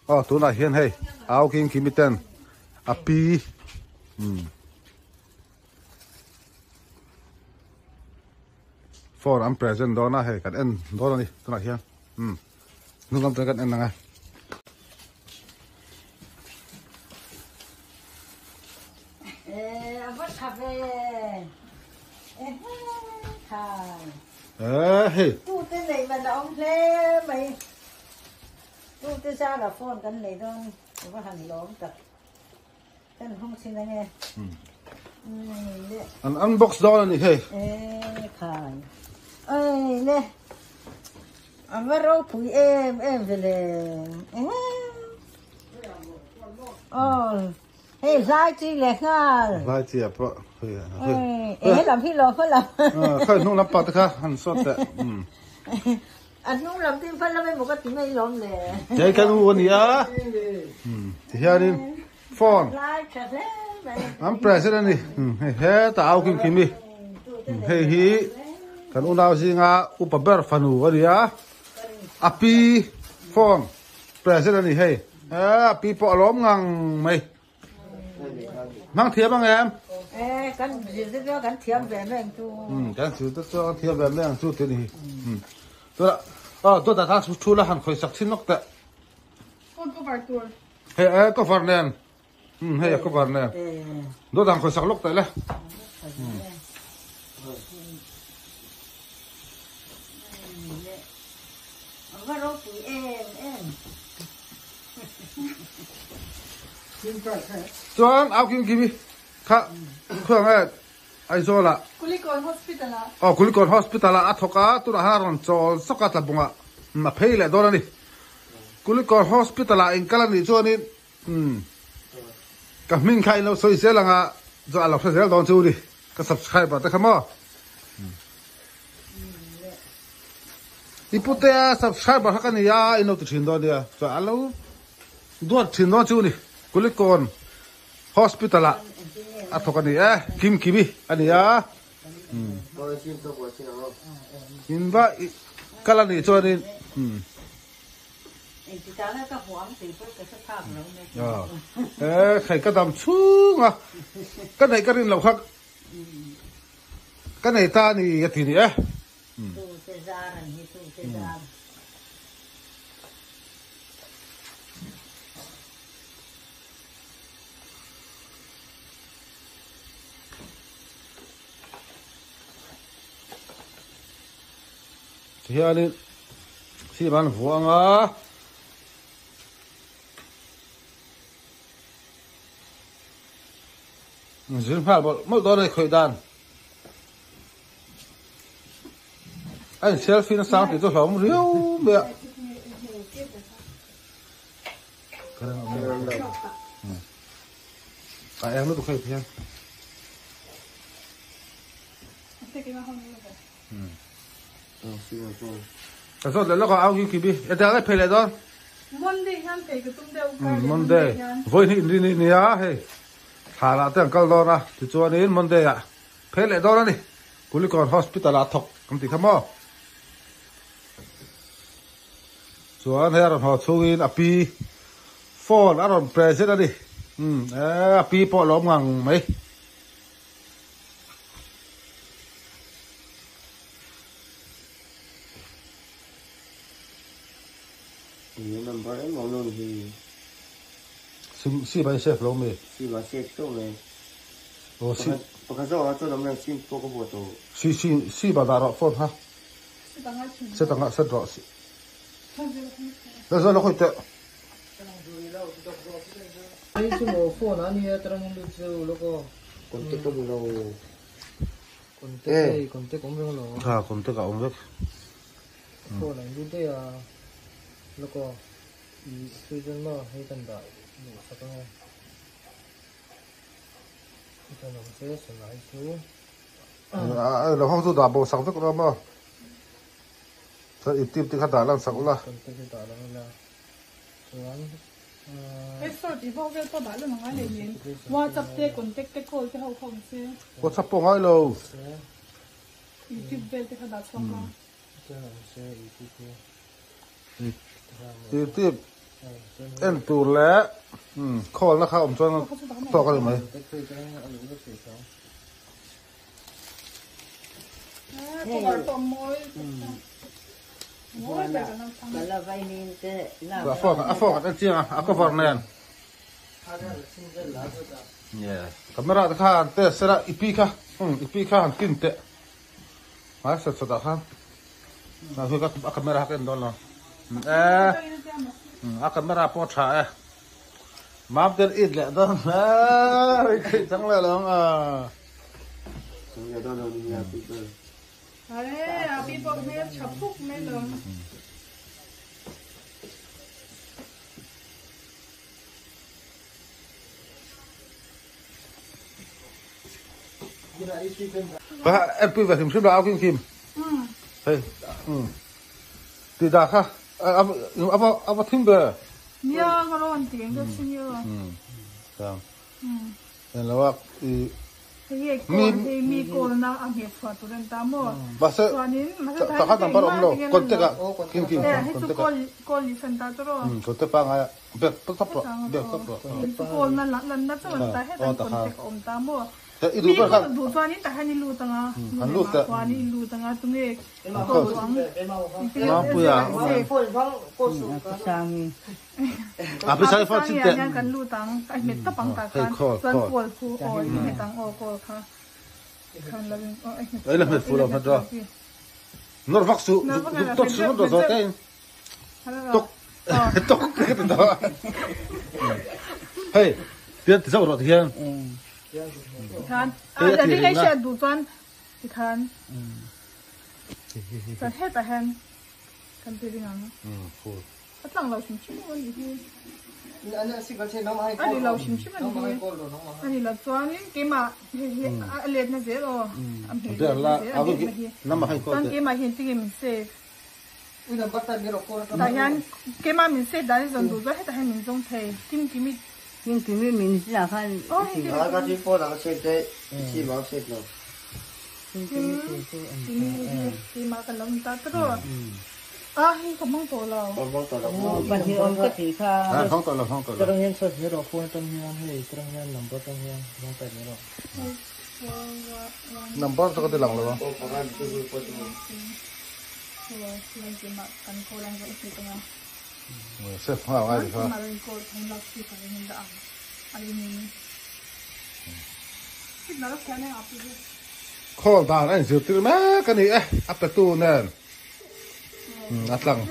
Aw tunah hian hei au king kimi ten a pi umm phone an present dawn a hei kan en dawn a ni tunah hian umm hnung lam chuan kan en ang e. Eee hei. Tute nei man a awm hle mai. Tute zara phone kan nei dawn a va han lawm tak. Kan hawng chhin ange. An unbox dawn a ni hei. Eee khai. Oi le. A va ropui em em ve le. Aw. Hei hlai chi leh nghal. Hlai chi a pawh. Ê lam hi lo hma lam. Khai hnung lam pa te kha han sawt teh. A hnung lam tin hma lam emaw ka ti mai lawm le. Hei kan u a ni a. Ti hianin phone. Hlai tha hle mai. An present a ni. Hei hetah au kim kim i. Hei hi kan unau zinga upa ber fanu a ni a. A pi phone present a ni hei. A pi pawh a lawm ngang mai. Hmang thiam ang em? E kan zir te chuan kan thiam ve mai ang chu. Kan zir te chuan kan thiam ve mai ang chu tih a ni hi. Tuna aw dawtah khan thu thu la han khawi sak thin lawk teh. Phone cover tur. Hei e cover nen. Hei a cover nen. Dawtah han khawi sak lawk teh le. Va ropui em em. Chuan au kim kimi kha khuang e Aizawl ah Kulikawn Hospital ah aw Kulikawn Hospital ah a thawk a tunah hian a rawn chawl sawk a tlabung ah a phei leh dawn a ni Kulikawn Hospital ah inkal a nih chuanin umm ka hming kha in lo sawi zel ang a chuan a lo hre zel dawn chu ni ka subscriber te kha maw. I putea subscriber kha ka ni a in lo ti thin dawn nia chuan a lo duat thin dawn chu ni Kulikawn Hospital ah a thawk a ni e Kim Kimi a ni a in va kal a nih chuanin e khai ka dam chhung a ka neih ka rin loh kha Ka nei ta a ni a ti ni e. Tute zar an hi tute zar. Tihianin sim an vuah anga. Zir nghal mawlh mawlh dawn a ni khawih dan. A in selfie na sang tih chu hlauhawm riau mai a. A eng lutuk hei hian. Ka zawt leh lawk a au ki bi. E tel phei leh dawn. Monday hian phei ka tum deuh kar leh Monday vawi hnih ni ni nia hei. Thlanah te an kal dawn a, tichuanin Monday ah phei leh dawn a ni. Kulikawn Hospital ah thawk an tih kha maw? Chuan hei a rawn haw chhungin a pi phone a rawn present a ni. Umm a pi pawh a lawm ngang mai. Number em awm lo ni hi. Sim sim a in save lo mi? Sim a save tawh mai. Aw sim. Pakhat zawk ah chuan awm reng sim pawh ka buat tawh. Si si sim ah dah rawh phone kha. Set anga thin. Set anga set rawh. Leh zawh lo khawi teh. Hei chu maw phone ah ania tarang in lut zeu lawk aw. Contact ka hmu lo. Contact hei contact awm reng lo. Kha contact a awm vek. Phone ah in lut daih a lawk aw. I sawi chuan maw hei kan dah duh sak ange. Chuan awm se sana hi chu. Lo ho chu dah bo sak vek ula maw. Chuan i tip te kha dah lan sak ula. Kan te chu dah lang ila. Chuan Hei sort i vawk vel pawh dah lan angai leh nen. WhatsApp te contact te call te ho kha awm se. WhatsApp pawh ngai lo. YouTube vel te kha dah chhuak la. Chuan awm se YouTube hi. YouTube. En tur leh call na kha awm chuan tawk a ni mai. A phone a phone kan chiang a a cover nen. Camera te kha an test sela i pi kha i pi kha han tin teh. Hmai sat sat ah khan a camera kha ka en dawn lo. A camera pawh a tha e. Mam ten it leh dawn hle mai theih chang leh lo ang a. Chang leh dawn lo ni a pi ber. A pi pawh hmel tha phuk mai lo. Ka en pui ve hrim hrim la au kim kim. Hei. Ti da kha ava ava thim be. Nia ka rawn ti ang ka sin yo. Tang. En lo a i Mi mi call na a hmeh chhuah tur an ta maw? Mahse ta kha number awm lo contact ah kim kim contact ah. Call ni san ta chu rawh. Contact pangai ah back tawp rawh back tawp rawh. Call na lan na chu an ta hetan contact a awm ta maw? Mi call duh chuan in tahan i lut anga han lut ta khuan i lut anga tunge call duh ang. Mampuia. A pi sai phone chin teh. Kan lut ang a hmet tawp ang tah khan chuan call khu aw i hmet ang aw call kha khan lo in aw a hmet Ei la hmet fu lo hmet rawh. Nawr vak suh zuk tawk suh nawr zawh te in. Tok tok ka ti tawh. Hei tian ti zauh rawh ti hian. Tikhan a ti hei hriat duh chuan tikhan chuan hetah hian kan ti ring ang. A tlang lo hrim hrim a nih hi. A ri lo hrim hrim a nih hi. A ni lo chuanin keimah hei hi a letna zel aw. A hmeh letna zel a letna hi. Chuan keimah hian tinge min save. Tah hian keimah min save dan i zawn duh chuan hetah hian min zawng thei. Kim kimi. Kim kimi min zinah khan. Kim kimi hi keimah ka lo ni ta tawh. A hei ka hmang tawh lo. Pahnih awm ka tih kha. Hmang tawh lo hmang tawh lo. Tarang hian search mai rawh phone atang hian hei tarang hian number atang hian hmang type mai rawh. Number chu ka ti lang lo a. Save nghal ngai ti kha. Call dan a inzirtir mek a ni e a petu nen. A tlang.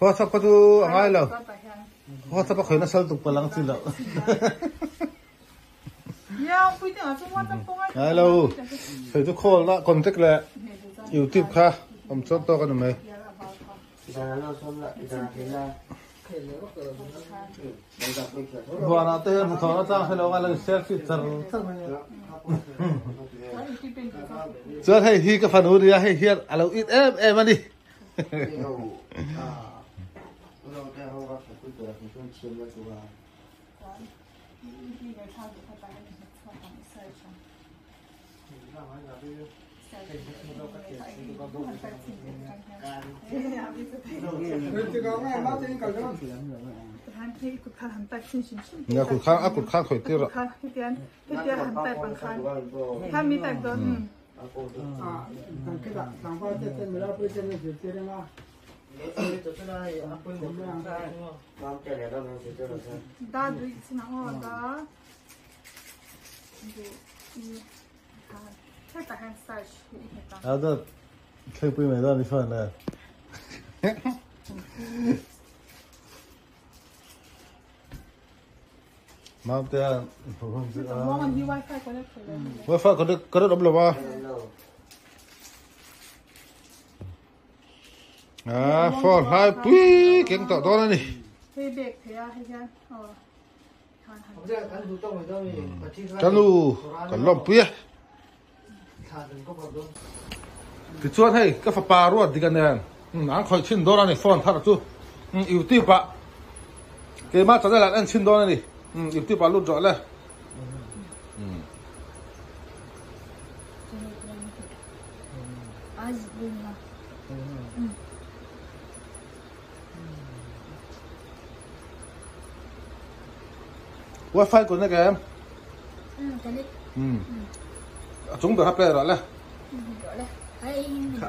WhatsApp kha chu a ngai lo. WhatsApp a khawih nasa lutuk palh ang chi loh. Ngai lo. Hei chu call na contact leh YouTube kha awm chuan tawk a ni mai. Huanah te hian hnathawh atang hre lo anga lo in selfie char char mai a. Chuan hei hi ka fanu nia hei hian a lo it em em a ni. Nia kut khan a kut khan khawih tir rawh. A dawt thlengpui mai dawn i phone le. Mamte a Wi-Fi connect connect awm lo a. A phone hlai pui keng tawh dawn a ni. Hei bag thei a hei hian aw. Ka nu kan lawmpui e. Tichuan hei ka fapa ruat dik a nen an khawih chhin dawn a ni phone thar chu youtube ah keimah channel ah an en chhin dawn a ni youtube ah lut rawh le. Wifi connect em? Connect. A chung ber kha play rawh le.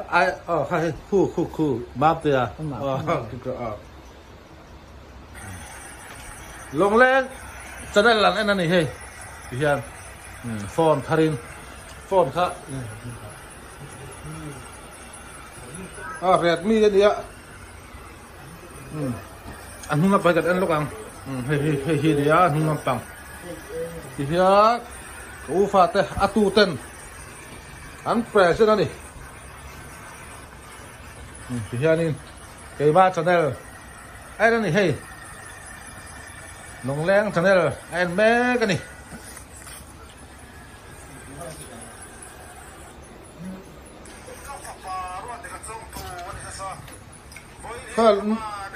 Ai oh kha hei khu khu khu mam te a. Lawngleng channel an en a ni hei ti hian phone tharin phone kha a Redmi a nia a hnung lampang hi kan en lawk ang hei hi hei hi a nia a hnung lampang ti hian ka u fate a tu ten an present a ni ti hianin. Keimah channel a en a ni hei Lawngleng channel a en mek a ni. Kha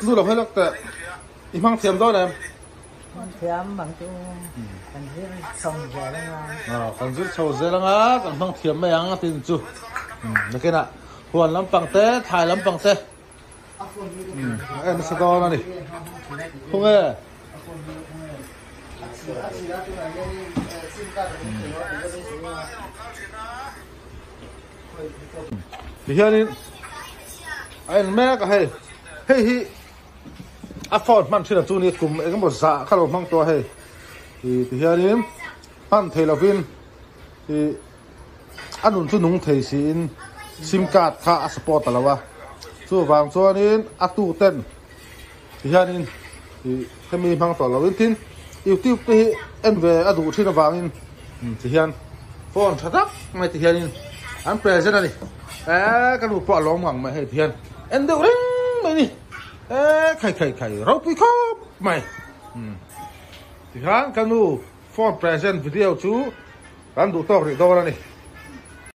nu lo helak teh i hmang thiam dawn em? Hmang thiam bang chu kan zir chho zel anga. Kan zir chho zel anga kan hmang thiam mai ang a tin chu. Nakinah Huan lampang te, thlai lampang te a en nasa dawn a ni. Khawnge? Tihianin a en mek a hei. Hei hi a phone hman thin a chu ni kum engemaw zah kha lo hmang tawh a hei. Tihianin hman thei lovin ih a nun chu nung thei siin sim card kha a support ta lo a chuvang chuanin a tu ten tihianin ih hemi hmang tawh loin tin youtube te hi en ve a duh thin avangin tihian phone tha tak mai tihianin an present a ni eh ka nu pawh a lawm ngang mai hei tihian en deuh reng mai ni eh khai khai khai ropui khawp mai tihian ka nu phone present video chu. Kan duh tawk rih dawn a ni.